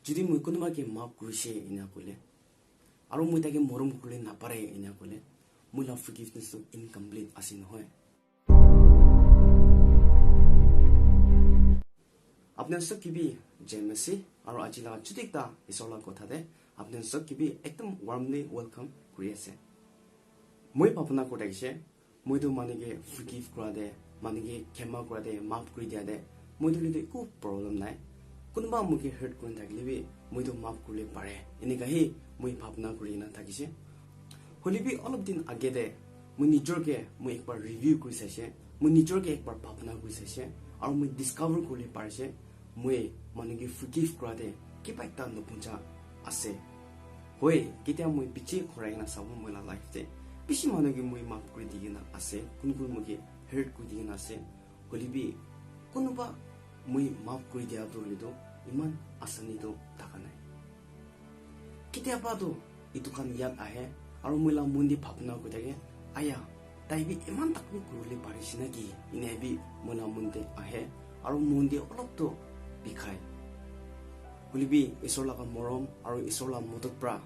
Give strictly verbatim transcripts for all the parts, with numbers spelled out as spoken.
Jodi moi kunuba ke maaf kurise ena koile, aru moi take morom kuribole napare ena koile, moi la forgiveness tu incomplete ase nohoi. Apni sob ke bi jai masi, aru aji la chuti ekta Isor la kotha te apni sob ke bi ekdom warmly welcome kuri ase. Moi bhabna kuri thakise, moi tu manu ke forgive kura te, manu ke khema kura te, maaf kuri dia te, moi tu hoile tu eku problem nai. Kunuba moi ke hurt kuri thakile bi, moi tu maaf kuribole pare. Eneka hi moi bhabna kuri kena thakise. Hoile bi olop din age te, moi nijor ke moi ekbar review kuri saise, moi nijor ke ekbar bhabna kuri saise, aru moi discover kuribole parise, moi manu ke forgive kura te kiba ekta nopunja ase. Hoi, ketia moi piche ghurai kena sabo moi la life te, bishi manu ke moi maaf kuri di kena ase, kun kun moi ke hurt kuri di kena ase. Hoile bi, kunuba moi maaf kuri dia tu hoile tu, iman asani tu thaka nai. Ketiaba tu, etu khan yad ahe, aru moi la mon te bhabna kuri thake, "Aya, tai bi iman tak bi kuribole parise naki?" Ena bi moi la mon te ahe, aru mon te olop tu bikhai. Hoile bi, Isor laga morom aru Isor la modot pra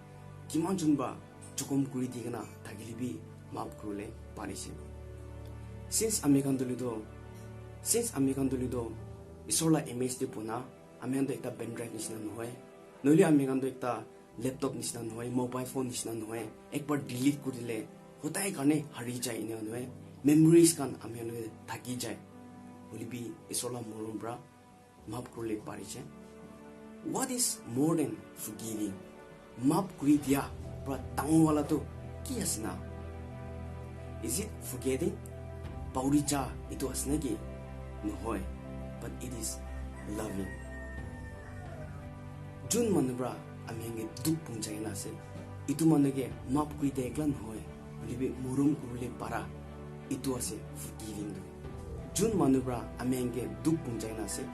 kiman jon pra jokhom kuri di kena thakile bi maaf kuribole parise. Since ami khan tu hoile tu, since ami khan tu hoile tu Isor la image te bona, ami khan tu ekta pen drive nishina nohoi, nohole ami khan tu ekta laptop nishina nohoi, mobile phone nishina nohoi, ekbar delete kuri dile hodai karne hari jai ena nohoi, memories khan ami khan loge thaki jai. Hoile bi Isor la morom pra maaf kuribole parise. What is more than forgiving? Maaf kuri dia pra dangor wala tu ki ase na? Is it forgetting? Pauri ja etu ase naki? Nohoi, but it is loving. Jun manu pra ami khan ke dukh punchai kena ase, etu manu ke maaf kuri dia ekla nohoi, hoile bi morom kuribole para, etu ase forgiving tu. Jun manu pra ami khan ke dukh punchai kena ase,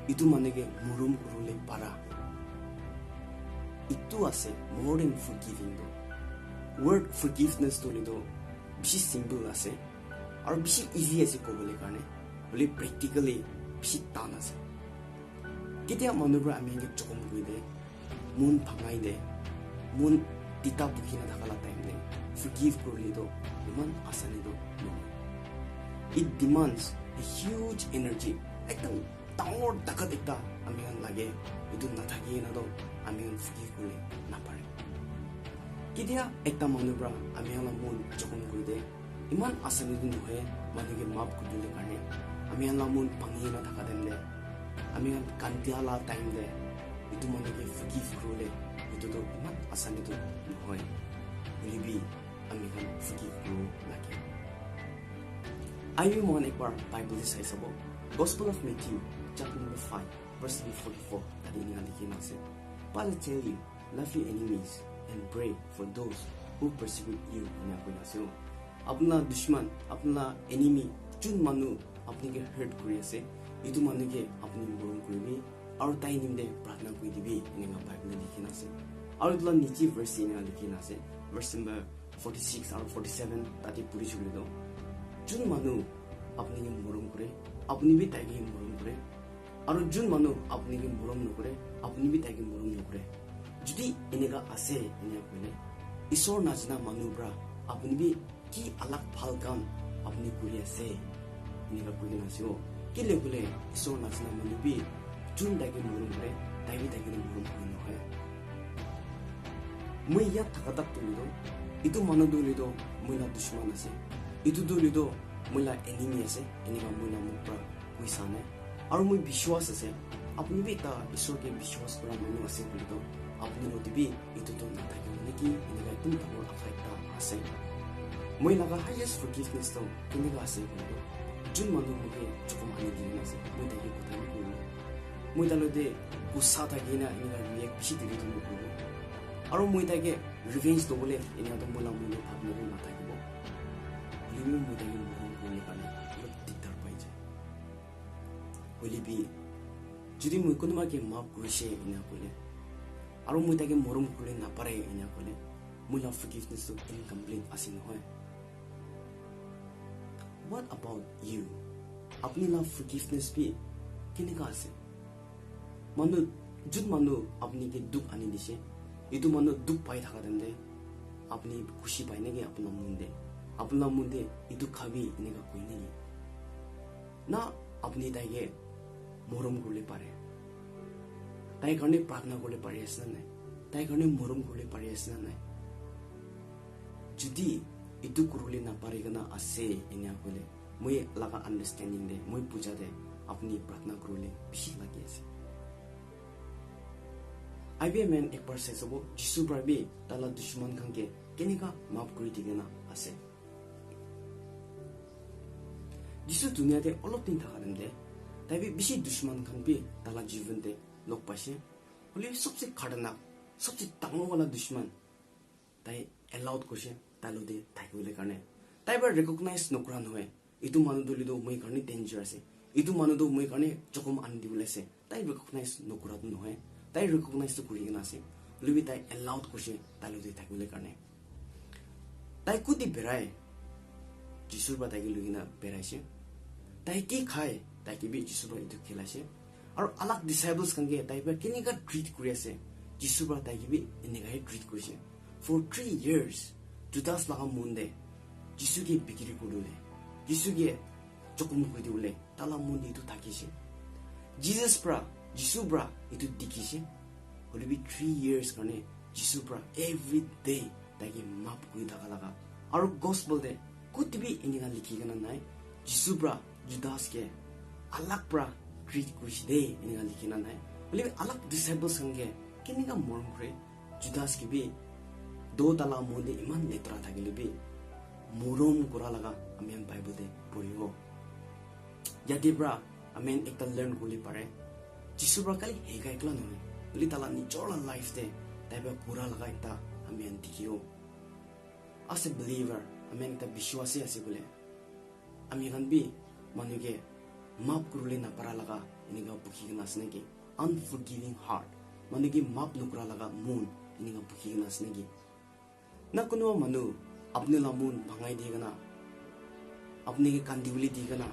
etu manu ke morom kuribole para, etu ase more than forgiving tu. Word forgiveness tu hoile tu bishi simple ase, aru bishi easy ase kobole karne, hoile practically bishi tan ase. Ketia manu pra ami khan ke jokhom kuri de, mon bhangai de, mon tita bukhi na thaka la time te forgive kuribole tu iman asani tu nohoi. It demands a huge energy, ekdom dangor takat ekta ami khan lage, etu nathaki kena tu ami khan forgive kuribole napare. Ketia ekta manu pra ami khan la mon jokhom kuri de, iman asani tu nohoi, manu ke maaf kuribole karne. Ami khan la mon bhangi kena thaka time te, ami khan kandia la time te, etu manu ke forgive kuribole, etu tu iman asani tu nohoi. Hoile bi ami khan forgive kuribo lage. Ahi moi khan ekbar Bible te sai sabo. Gospel of Matthew, chapter number five, verse number forty-four. Tate eneka likhi kena ase, "But I tell you, love your enemies and pray for those who persecute you." Eneka koi kena ase. Apuni la dushman, apuni la enemy, jun manu apuni ke hurt kuri ase, etu manu ke apuni morom kuribi, aru tai nimite pratna kuri dibi, eneka Bible te likhi kena ase. Aru etu la niche verse te eneka likhi kena ase, verse number forty-six aru forty-seven, tate puri shukri tu, jun manu apuni ke morom kure, apuni bi tai ke morom kure, aru jun manu apuni ke morom nokore, apuni bi tai ke morom nokore. Jodi eneka ase, eneka koile, Isor najana manu pra apuni bi ki alag bhal kam apuni kuri ase? Eneka koi kena ase o. Kile koile Isor najana manu bi jun tai ke morom kore, tai bi tai ke morom kuri nohoi. Moi yat thaka tak tu hoile tu, etu manu tu hoile tu moi la dushman ase, etu tu hoile tu moi la enemy ase, eneka moi la muk pra koi sa nai. Aru moi bishwas ase, apuni bi ekta Isor ke bishwas kura manu ase koile tu, apuni logot te bi etu tu nathakibo naki, eneka ekdum dangor asha ekta ase. Moi laga highest forgiveness tu keneka ase koile tu, jun manu moi ke jokhom ani di kena ase, moi tai ke kotha bi kobo. Moi tai logot te gussa thaki kena eneka react bishi dile tu moi kobo. Aru moi tai ke revenge lobole eneka tu moi la mon te bhabna tu nathakibo. Hoile bi moi tai ke morom kuribole karne olop dikdar pai jai. Hoile bi, jodi moi kunuba ke maaf kurise ena koile, aru moi tai ke morom kuribole napare ena koile, moi la forgiveness tu incomplete ase nohoi. What about you? Apuni la forgiveness bi keneka ase? Manu Jun manu apni ke dukh ani dise, etu manu dukh pai thaka time te apni khushi pai naki apna mon te? Apna mon te etu khabi enika koi naki? Na apni tai ke morom kurle pare? Tai karne pratna kurle pari ase na nai? Tai karne morom kurle pari ase na nai? Jodi etu kurule na pari kana ase enia koile, moi laga understanding te, moi buja te apni pratna kurule bishi lagi ase. Ahibi amen ek bar sai sabo, Jisu para bi tala dushman khan ke kenika maaf kuri di kena ase. Jisu dunia te olop din thaka time te, tai bi bishi dushman khan bi tala jivan te log paise. Hoile bi sobse khatarnak, sobse dangor wala dushman tai allowed kurise tai lo te thakibole karne. Tai para recognize nokura nohoi. Etu manu tu hoile tu moi karne danger ase. Etu manu tu moi karne jokhom ani dibole ase. Tai recognize nokura tu nohoi. Tai recognize tu kuri kena ase. Hoile bi tai allowed kurise tai lo te thakibole karne. Tai kuti berai? Jisu para tai ke lui kena berai ase. Tai ki khai? Tai ke bi Jisu para etu khilai ase. Aru alag disciples khan ke tai para kenika treat kuri ase? Jisu para tai ke bi enika he treat kurise. For three years, Judas laga mon te Jisu ke bikiri kuri dibole, Jisu ke jokhom kuri dibole, tala mon te etu thakise. Jesus para, Jisu para etu dikhise. Hoile bi three years karne Jisu para every day tai ke maaf kuri thaka laga. Aru gospel te kuti bi enika likhi kena nai, Jisu para Judas ke alag para treat kurise de enika likhi na nai. Hoile bi alag disciples khan ke kenika morom kure, Judas ke bi do tala mon te eman letra thakile bi morom kura laga ami khan Bible te poribo. Yate para ami khan ekta learn kuribole pare, Jisu para khali hekai kena nohoi, hoile tala nijor la life te tai para kura laga ekta ami khan dikhibo. As a believer, ami khan ekta biswasi ase bole, ami khan bi manu ke maaf kuribole napara laga enika bukhi kena ase naki? Unforgiving heart, manu ke maaf nokura laga mon enika bukhi kena ase naki? Na kunuba manu apni la mon bhangai di kena, apni ke kandibole di kena,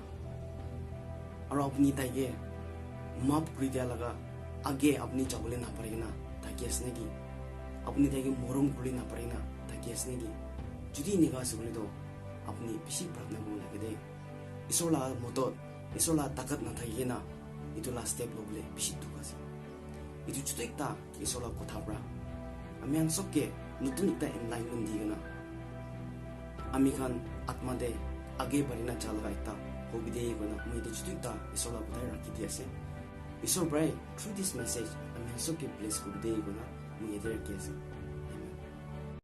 aru apni tai ke maaf kuri dia laga age apni jabole napari kena thaki ase naki? Apni tai ke morom kuribole napari kena thaki ase naki? Jodi enika ase koile toh apni bishi pratna kuribo lage de. Isor la modot, Isor la takat nathaki kena etu la step lobole bishi dukh ase. Etu chutu ekta Isor la kotha para ami khan sob ke notun ekta enlightenment di kena ami khan atma te age bari na ja laga ekta hobi de koina moi etu chutu ekta Isor la kotha rakhi di ase. Isor para through this message ami khan sob ke bless kuri de koina moi yate rakhi ase.